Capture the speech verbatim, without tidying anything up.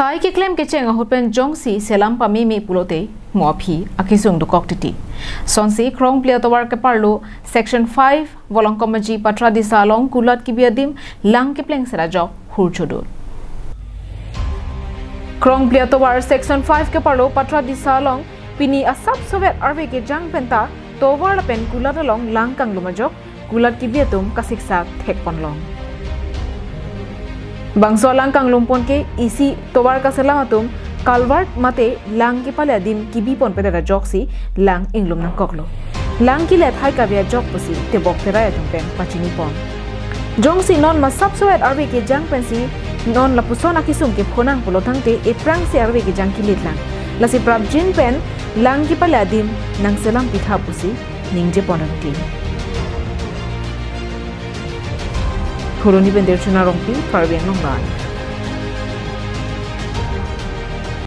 Ai keklem kecheng ahut pen jongsi selam pameme pulote mo aphi akesung dokok titi. Sonsi Krongpli atovar keparlo Section five Volongkom Aji Patradisa along kulat kebi adim lang kepleng sera jok hur chodun. Krongpli atovar Section five keparlo Patradisa along pini asap sovet arve kejang penta tovar lapen kulat along lang kanglum ajok kulat kebi atum kasiksak thekponlong. Bangso lang kanglum pon ke isi tovar kaselam atum culvert mate lang kepale adim kebi pon pedet ajoksi lang inglum nangkoklo. Lang kelet hai kave ajok pusi tebok terai atum pen pachini pon. Jongsi non masap sovet arve kejang pensi non lapuson akesung kephonang pulo tangte eprangsi arve kejang kelet lang. Lasi prapjin pen lang kepale adim nangselam pitha pusi ningje pon rangti. Phuloni pen Derchuna Rongpi, Karbi Anglong Live.